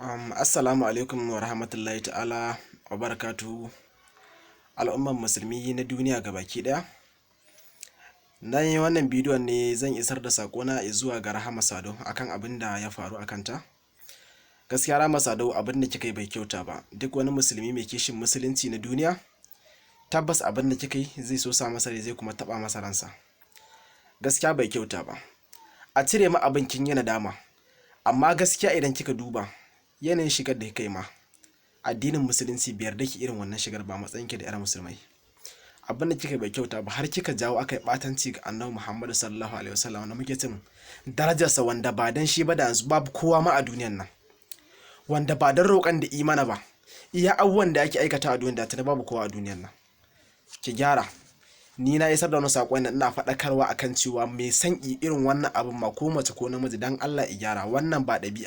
Assalamu alaikum wa rahmatullahi ta'ala wa barakatuhu, al'umman musulmi na duniya gabaki ɗaya. Na yi wannan bidiyon ne zan isar da saƙona zuwa ga Rahama Sadau akan abin da ya faru a kanta. Gaskiya Rahama Sadau, abin da kika yi bai kyauta ba. Duk wani musulmi mai kishin musulunci na duniya, tabbas abin da kika yi zai so sa masa rai, zai kuma taɓa masa ransa. Gaskiya bai kyauta ba. A cire ma abin kin yi nadama, amma gaskiya idan kika duba yanayin shigar da kika yi ma, addinin musulunci bai yarda ki irin wannan shigar ba matsayinki da 'yar musulmai. Abin da kika bai kyauta ba, har kika jawo aka yi ɓatanci ga Annabi Muhammadu sallallahu alaihi wasallam da muke cin darajarsa, wanda ba dan shi ba da yanzu babu kowa ma a duniyan nan. Wanda ba dan roƙon da imana ba, iya abubuwan da ake aikata a duniya, da tuni babu kowa a duniyan nan. Ki gyara. Ni na isar da wani saƙon ina faɗakarwa akan cewa mai son irin wannan abin ma, ko mace ko namiji, dan Allah ya gyara. Wannan ba ɗabi'a.